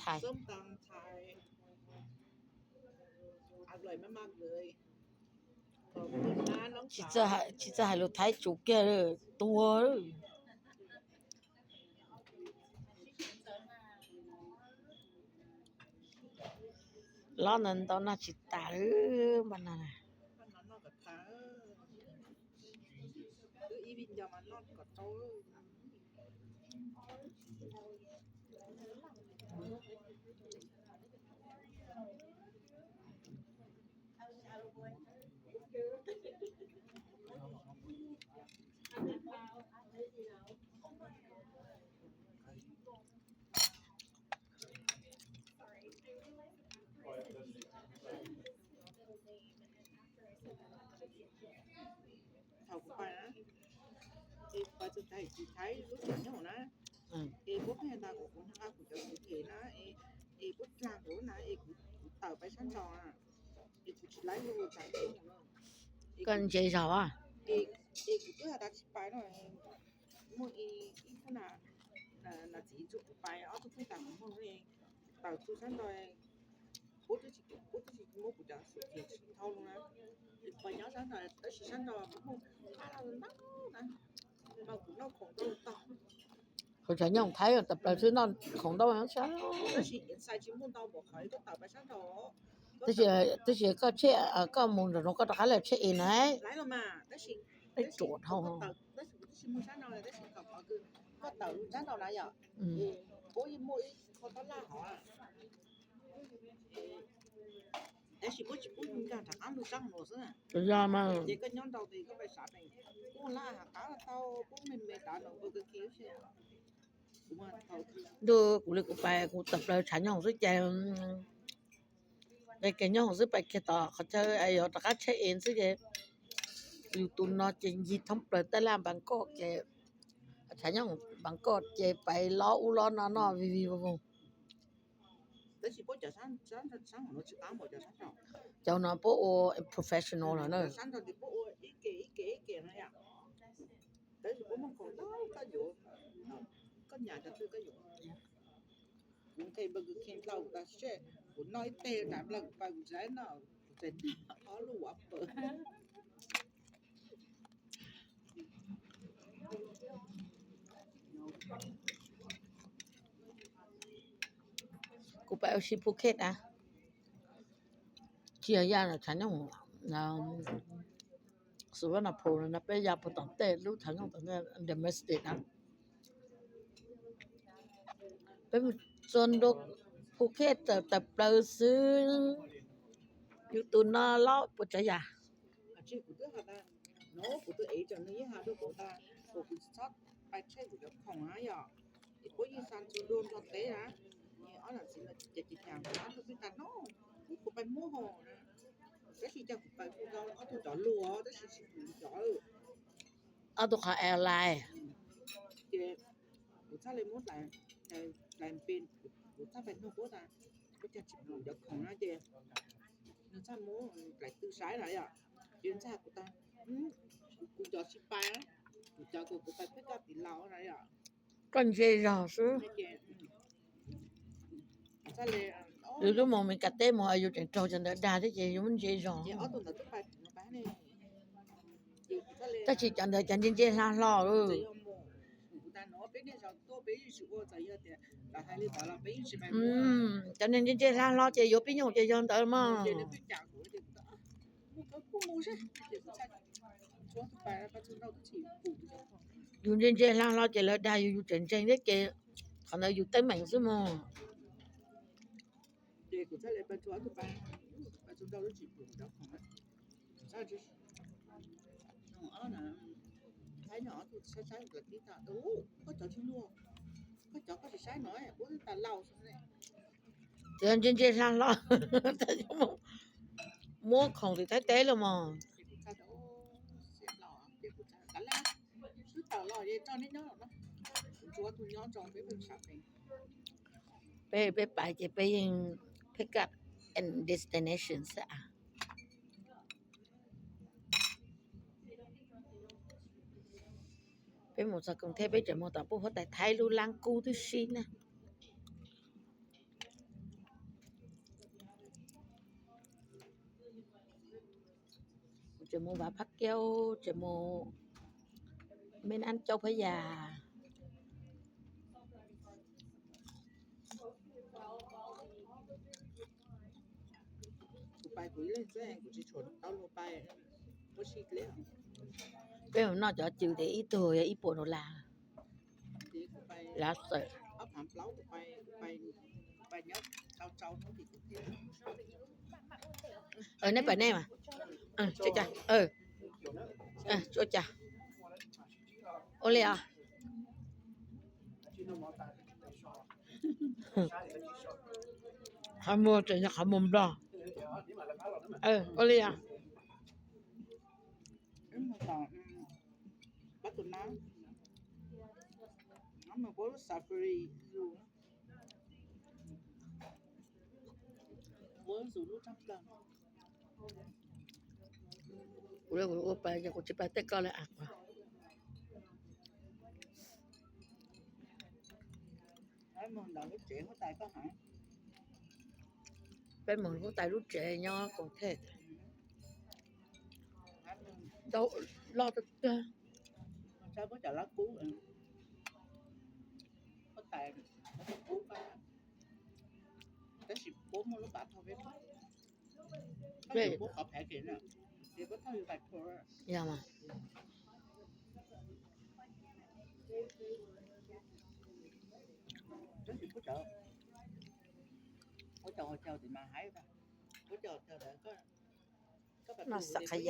Thais, tsis txawj hais lus Thaib tsum kiag tuag. Lob ntau ntau noj tsis tas li, npaj no. Thaum kuv pais na, es pais txog Thaib, Thaib lub tshav nyooj na, es puab pheej tas kom kuv nqa kuv cov xub them na, es puab dlaag kuv na, es kuv tawm pais sab nraud na, es kuv tsis laib lug tshav nyooj na. Koj ntse zog. Es kuv twb has tas tsis pais no, muaj ib tug nam txiv nrug kuv pais, ob tug pheej tas kuv moog, tawm txug sab nraud, puab twb tsis muab kuv cov xub them tsis thau lug na, es pais nyob sab nraud tab sis sab nraud muaj qab ntau na, mas kuv noj khoom ntau tag. Kuv tshav nyooj Thaib tas plaws xwb noj khoom ntau sab, tab sis tsis muaj ntau npaum qhov koj tawm pais sab nraud. Tab sis koj check, koj mus nraum zoov koj rov qab los check in na. Peb ruam dhau. Koj tawm sab nraud na yom, puab yeej muaj ib qho tab laj hov, tab sis puab tsis pub nkag rov qab lug sab hauv xwb. Yog mas ces koj nyob nraud tes koj pais sav tes, puab laj has qab tau, puab me me tav no ua kawg kiag. Ntuj, kuv li kuv pais kuv tawm plaws tshav nyooj xwb ces, kev nyob xwb pais kiag tom qhov chaw yuav rov qab check in xwb ces, yus tus no ces ncig thoob plaws tab laj Npab Koj ces, tshav nyooj Npab Koj ces pais lob ub lob no noj vij vij voog voog. Cov no puab ua professional lawm na. Kuv nqes Burger King dlhau tas seb kuv noj ib teg tas nplawg kuv pais kuv tsis noj, kuv tseem ob lub Whopper. Kuv pais ua si Phuket na, tsis yog ya tshav nyooj Suvarnabhumi no, peb ya puag tom tej lub tshav nyooj tom domestic na. Peb mus txog ntua Phuket tawm plaws xwb, yus tus no lob puas tsav yam. Kuv twb has tas, no kuv tus ev tseem nws yeej has rau kuv tas, kuv tsis txhob pais check kuv cov khoom na yom, es puab yeej xa txug dua nrog teb na, es ob niam txiv no ces cas kuv ob tug pheej tas no, kuv pais muab hos na, tab sis cas kuv pais kuv tau ob tug cov lug tab sis tsis pum cov, ob tug qhov airline. Ces kuv txhaj le muab dlais npe, kuv txhaj pais nug puab tas, puab cas tsis pum cov khoom na ces nws txhaj muab dlais tw saib na yom, ces txhaj kuv tas, kuv cov tsis pais, kuv cov kuv pais pheb koj tim laus na yom. Koj ntse zog xwb. Yus twb mus Meskas teb mus yus tseem raug cov ntawd dag thiab ces yus muab ntse zog. Tab sis cov ntawd cov ntse ntse hla hlo. Cov ntse ntse hla hlo ces yuav pib nyuj ces yog ntawd mas. Yus ntse ntse hla hlo ces lawv dag yus, yus tseem ntseeg thiab ces qhov ntawd yus teeb meem xwb mog. Cov ntse ntse hla hlo, muab khoom tim Thaib teb los mog. Peb, peb pais ces peb yeej pick up and destination xwb. Peb mus txog Koos Thej peb tseem mus tom pub huab tais Thaib lub lab kub twb sib na. Tseem mus Vas Phab Kiaub, tseem mus Meb Nab Caub Phab Yas. Peb mus noj cov cws tias ib tug yog ib puas dollar. Lav xawm. Neb pais nej mas. Ua cas? Ua li os. Qhov muag tseem yog qhov muag nplog. Ua li os. Kuv ua pa ces kuv tsis pais tej ko li as. Peb mus huab tais lub tsev nyob Koos Thej. Ntau loj tiag tiag. Yog mas. Noj xav qhov yam.